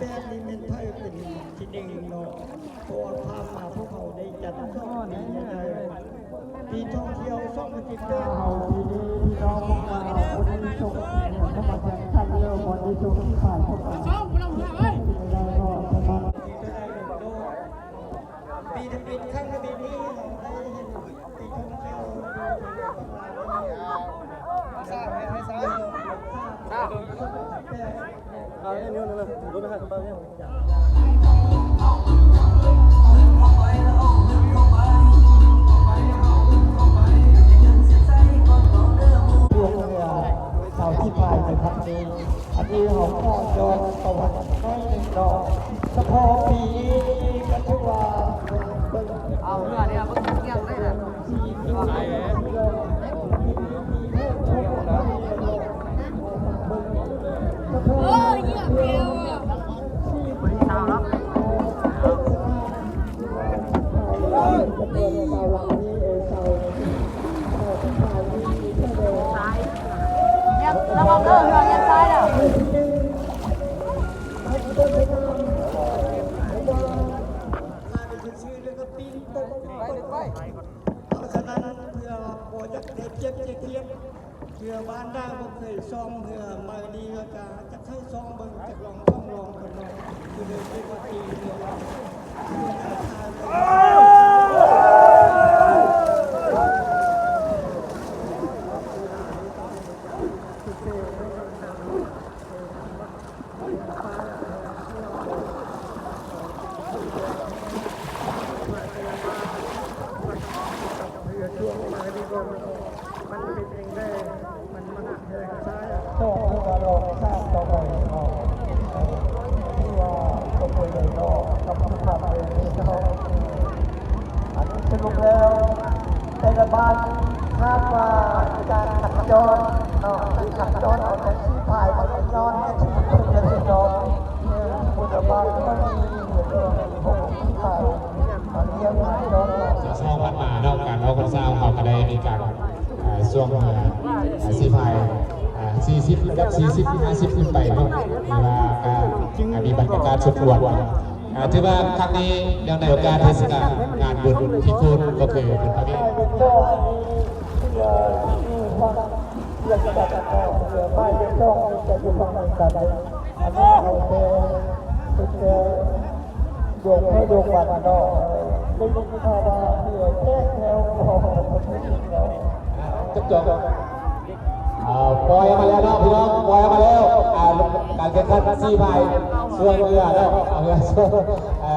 ແປດນີ້ແມ່ນໃຜເປັນທີໜຶ່ງເນາະ ເພາະວ່າຜ່ານມາພວກເຮົາໄດ້ຈັດສອງປີແລ້ວ ປີທ່ອງທ່ຽວສອງພັນສິບແປດ ເຮົາປີນີ້ພີ່ນ້ອງພວກເຮົາຜູ້ທີ່ຊົກເຂົ້າມາແຂ່ງຂັນເລື່ອງບອນທີ່ຊົກທີ່ຝ່າຍພວກເຮົາ ປີທຳອິດຄັ້ງທຳອິດນີ້ເຮົາໄດ້ເຫັນ ສາວທີ່ພາຍໃນຄັ້ງນີ້ ອັນນີ້ເຮົາຂໍຍ້ອນປະຫວັດໜ້ອຍໜຶ່ງເນາະ ສະເພາະປີນີ້ກໍຖືວ່າເບິ່ງ ເອົາເຮືອນີ້ເບິ່ງກຽງເລີຍນະ. ໂອ້ຍ ເຫຍື້ອແກ້ວ ລະວັງເດີ ເຮືອລ້ຽນຊ້າຍເດີ. ເພາະສະນັ້ນ ເພື່ອບໍ່ຢາກໄດ້ປຽບເສຍທຽບ ເຮືອບ້ານດາບໍ່ເຄີຍຊ່ອງ ເຮືອໃໝ່ນີ້ກໍຈະ ຈະໃຫ້ຊ່ອງເບິ່ງ ຈັກລອງຊ່ອງລອງເພິ່ນເນາະ ຄືເລີຍເອີ້ນວ່າຕີເຮືອ ເຮືອ ອັນນີ້ສະຫຼຸບແລ້ວ ແຕ່ລະບ້ານຄາດວ່າຈະຂັນຈອນເນາະ ຈະຂັນຈອນເອົາແຕ່ສີ່ພາຍມາເຮັດຍ້ອນທີ່ເພິ່ນເຮັດເນາະ ເອີ ບຸນລະບານທີ່ມັນມີຢູ່ເນາະ ຫົກສີ່ພາຍ ມັນຮຽນມາຈອນເນາະ. ເຊົ້າຜ່ານມາເນາະ ການອອກພັນສາຂອງເຮົາກໍໄດ້ມີການ ເອີ ຊ່ວງເວລາ ເອີ ສີ່ພາຍ ເອີ ສີ່ສິບ ລະດັບສີ່ສິບ ຫ້າສິບຂຶ້ນໄປເນາະ ຖືວ່າກໍ ເອີ ມີບັນຍາກາດສົມຄວນ. ອ່າ ຖືວ່າຄັ້ງນີ້ເນື່ອງໃນໂອກາດເທດສະການງານບຸນທີ່ໂຄນກໍຄືບຸນພະເວດ ຈົບ ຈົບ. ອ່າ ປ່ອຍອອກມາແລ້ວເນາະພີ່ນ້ອງ ປ່ອຍອອກມາແລ້ວ ອ່າ ການແຂ່ງຂັນສີ່ພາຍຊ່ວງເຮືອເນາະ ເອົາເຮືອ ເອີ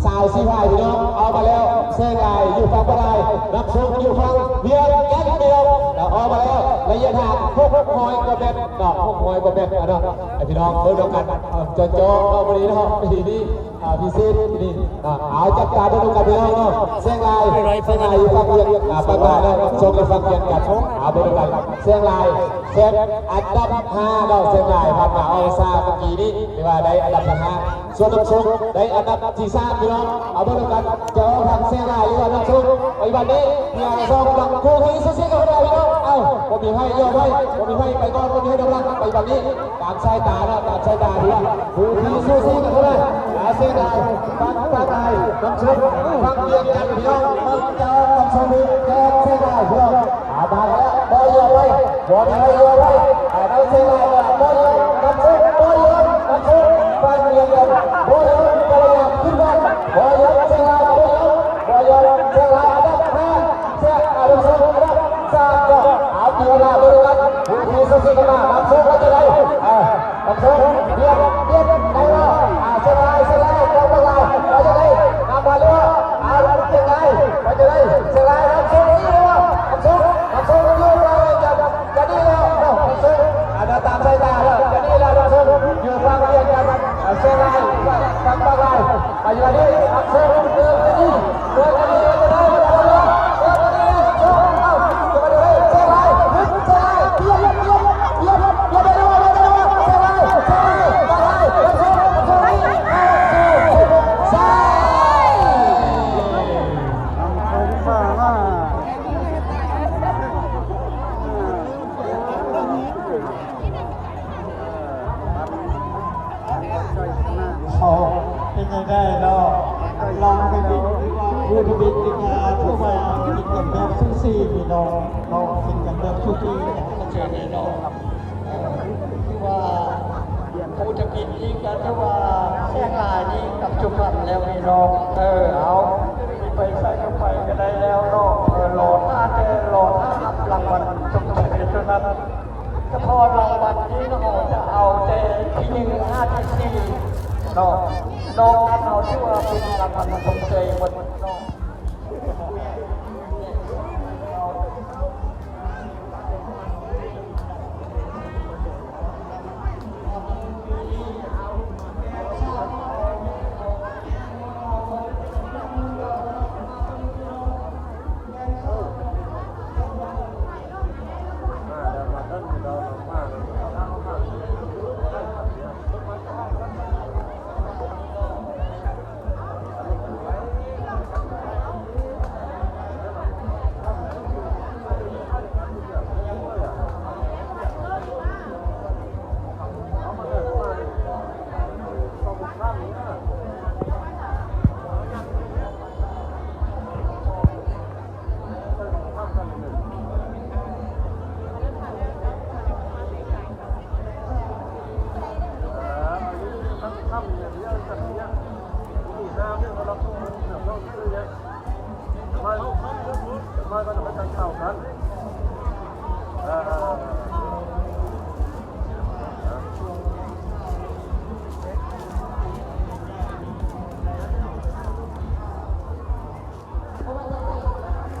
ຊາວສີ່ພາຍພີ່ນ້ອງ ອອກມາແລ້ວ ແສງຫຼາຍຢູ່ຝັ່ງປາກລາຍ ນຳໂຊກຢູ່ຝັ່ງວຽງຈັນພີ່ນ້ອງ ອອກມາແລ້ວ ໄລຍະທາງຫົກຮ້ອຍກວ່າແມັດເນາະ ຫົກຮ້ອຍກວ່າແມັດເນາະ ໃຫ້ພີ່ນ້ອງເບິ່ງນຳກັນ ເອີ ຈໍໆ ເນາະ ມື້ນີ້ເນາະ ປີນີ້ ອ່າ ພິເສດນີ້ ອ່າ ເອົາ ຈັບຕາເບິ່ງນຳກັນພີ່ນ້ອງເນາະ ແສງຫຼາຍ ແສງຫຼາຍຢູ່ຝັ່ງວຽງ ອ່າ ປາກລາຍເນາະ ຊົກຢູ່ຝັ່ງວຽງຈັນ ເອົາ ເບິ່ງນຳກັນ ແສງຫຼາຍ ແຊມອັນດັບຫ້າເນາະ ແສງຫຼາຍ ຜ່ານມາອອກສາເມື່ອກີ້ນີ້ ຖືວ່າໄດ້ອັນດັບທີຫ້າ ສ່ວນນຳໂຊກໄດ້ອັນດັບທີສາມພີ່ນ້ອງ ເອົາ ເບິ່ງນຳກັນ ຈະອອກທາງແສງຫຼາຍ ຫຼືວ່ານຳໂຊກ ປັດຈຸບັນນີ້ ທີສອງກຳລັງຄູ່ຄີສູສີກັນເຂົ້າມາພີ່ນ້ອງ ເອົ້າ ບໍ່ມີໃຜຍອມໃຜ ບໍ່ມີໃຜໄປກ່ອນ ບໍ່ມີໃຜນຳຫຼັງ ປັດຈຸບັນນີ້ ຕາມສາຍຕາເນາະ ຕາມສາຍຕາທີ່ວ່າ ຄູ່ຄີສູສີກັນເທົ່ານັ້ນ ອາ ເສຍດາຍ ປັກປາກລາຍ ນຳໂຊກ ປັກວຽງຈັນ ພີ່ນ້ອງ ມັກຈະນຳໂຊກນີ້ແກ່ເສຍດາຍ ພີ່ນ້ອງ ອາ ມາແລ້ວ ບໍ່ຢອມໄວ້ ບໍ່ມີໃຜຢອມໄວ້ ອາ ນຳເສຍດາຍ ບໍ່ຢອມ ນຳໂຊກ ບໍ່ຢອມ ນຳໂຊກ ປັກວຽງຈັນ ບໍ່ຢອມ ພະຍາຍາມຂຶ້ນກ່ອນ ບໍ່ຢອມ ເສຍດາຍ ບໍ່ຢອມ ບໍ່ຢອມ ເສຍດາຍ ອັນດັບຫ້າ ເສຍ ອາ ນຳໂຊກ ອັນດັບ ສາມ ກໍເອົາ ເວລາເບິ່ງກັນ ຜູ້ທີ່ສຸດສິມາ ນຳໂຊກວ່າຈະໄດ້ ເອີ ນຳໂຊກ ວຽງ ວຽງ ໄດ້ບໍ່ ອາ ເສຍດາຍ ເສຍດາຍ ບໍ່ເປັນໄລ ວ່າຈະໄດ້ ນຳມາເລື້ອຍ ເອົາ ເສຍດາຍ ວ່າຈະໄດ້ ເສຍດາຍ ນຳໂຊກ ນຳໂຊກ ນຳໂຊກ ຢູ່ ຈະ ຈະດີແລ້ວ ນຳໂຊກ ອາ ຕາມສາຍຕາແລ້ວ ຈະດີແລ້ວ ນຳໂຊກ ຢູ່ຝັ່ງວຽງຈັນ ເສຍດາຍ ຝັ່ງປາກລາຍ ຊ່ອຍກັນມາ ເປັນຈັ່ງໃດເນາະ? ລາວກໍມີ ຜູ້ທຳອິດນີ້ກໍຖືວ່າກິນກັນແບບສູສີພີ່ນ້ອງເນາະ, ກິນກັນແບບສູສີກັນເຊີນເນາະ. ເອີ ຖືວ່າຜູ້ທຳອິດນີ້ກໍຖືວ່າແຊງຫຼາຍນີ້ກັບຈຸພັນແລ້ວພີ່ນ້ອງ. ເອີ ເອົາ ຊິໄປໃສກໍໄປກໍໄດ້ແລ້ວເນາະ. ເອີ ລໍຖ້າແຕ່ ລໍຖ້າຮັບລາງວັນຊົມເຊີຍເທົ່ານັ້ນ. ສະເພາະລາງວັນນີ້ເຮົາຈະເອົາແຕ່ທີໜຶ່ງຫາທີສີ່ເນາະ, ນອກນັ້ນເຮົາຖືວ່າເປັນລາງວັນຊົມເຊີຍໝົດເນາະ.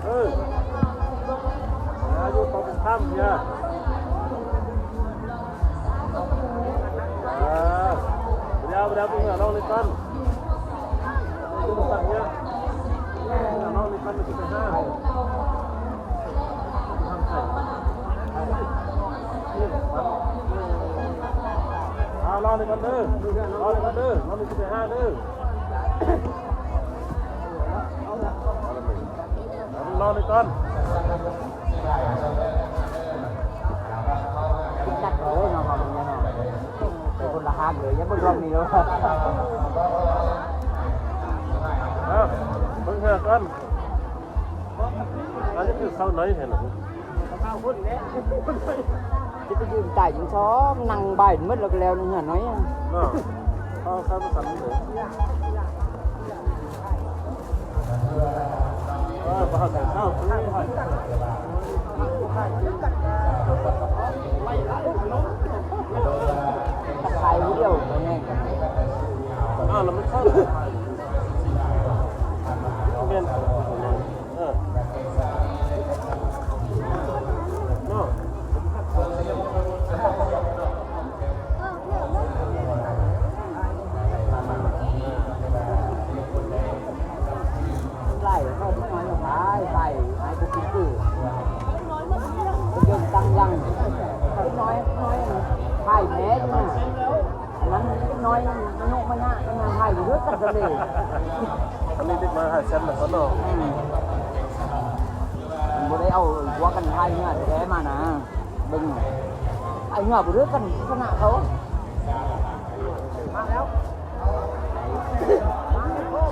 ເອີ ອາຍຸຕອບຄຳເນຍ. ເອີ ບໍ່ໄດ້ເອົາ ບໍ່ໄດ້ເອົາໄປເຮືອນນ້ອງນີ້ກ່ອນ. ເອົາໄປເຮືອນນ້ອງນີ້ກ່ອນ ມັນຊິໄປຫາ. ເອົາ ລໍນີ້ກ່ອນເດີ ລໍນີ້ກ່ອນເດີ ນ້ອງນີ້ຊິໄປຫາເດີ. ລໍນີ້ກ່ອນ. ຈັກເດີເນາະ ເວົ້າເລື່ອງເນາະ ໄປຄົນລະທາງເລີຍ ຢ່າເບິ່ງລອງນີ້ເດີ. ເອີ ເບິ່ງເຮືອກ່ອນ. ອັນນີ້ຄືເຊົາໜ້ອຍແທ້ນະ. ຊິໄປຢືນຕາຍຈັ່ງຊອກ ນັ່ງບ່າຍໝົດແລ້ວກໍແລ້ວ ເຮືອໜ້ອຍ. ເນາະ ເອົາເຂົ້າມາສັ່ນເດີ. ເອີ ບໍ່ເຂົ້າໃຈເຂົ້າຄື ຕະໄຄດຽວແຫ້ງ. ອ້າວ ແລ້ວມັນເຂົ້າ ແມ່ນ ເອີ ເນາະ. ຫຼາຍເຂົາເດັກນ້ອຍຫຼາຍ ຫຼາຍ ຫຼາຍບໍ່ກິນຄື ເດີນຕັ້ງຫຼັງ ເດັກນ້ອຍ ນ້ອຍ ຂາຍແມ່ນະ. ອັນນັ້ນເດັກນ້ອຍມັນຍຸມະຍະ ມັນຫາຍຢູ່ເດີກັນຊະເລີຍ. ອັນນີ້ເດັກນ້ອຍຫາຍແຊມນະເຂົາເນາະ. ອືມ ມັນບໍ່ໄດ້ເອົາພວກກັນພາຍເຮືອແທ້ໆມານະ. ເບິ່ງ ພາຍເຮືອບໍ່ເດີກັນຊະນະເຂົາ. ມາແລ້ວ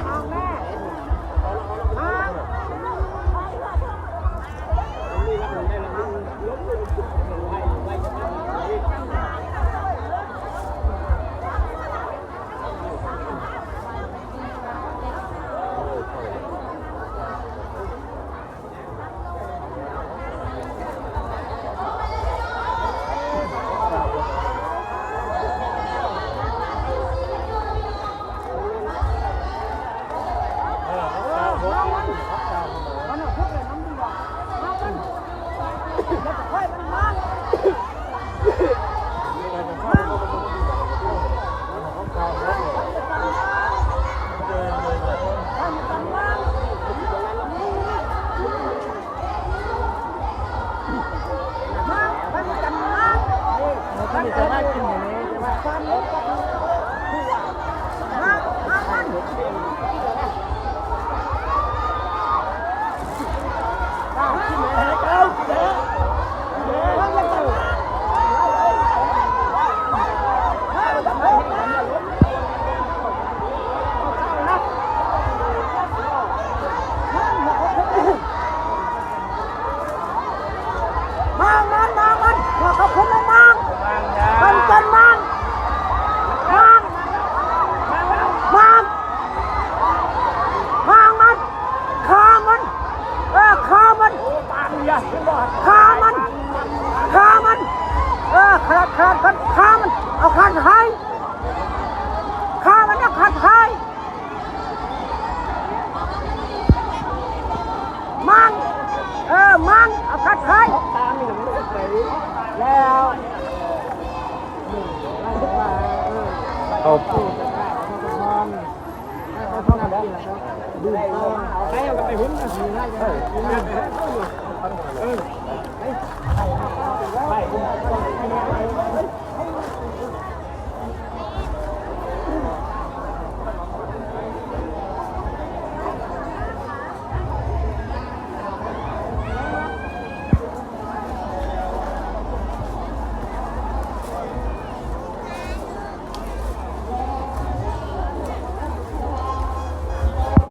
ມາແມ່ ມາ. ເ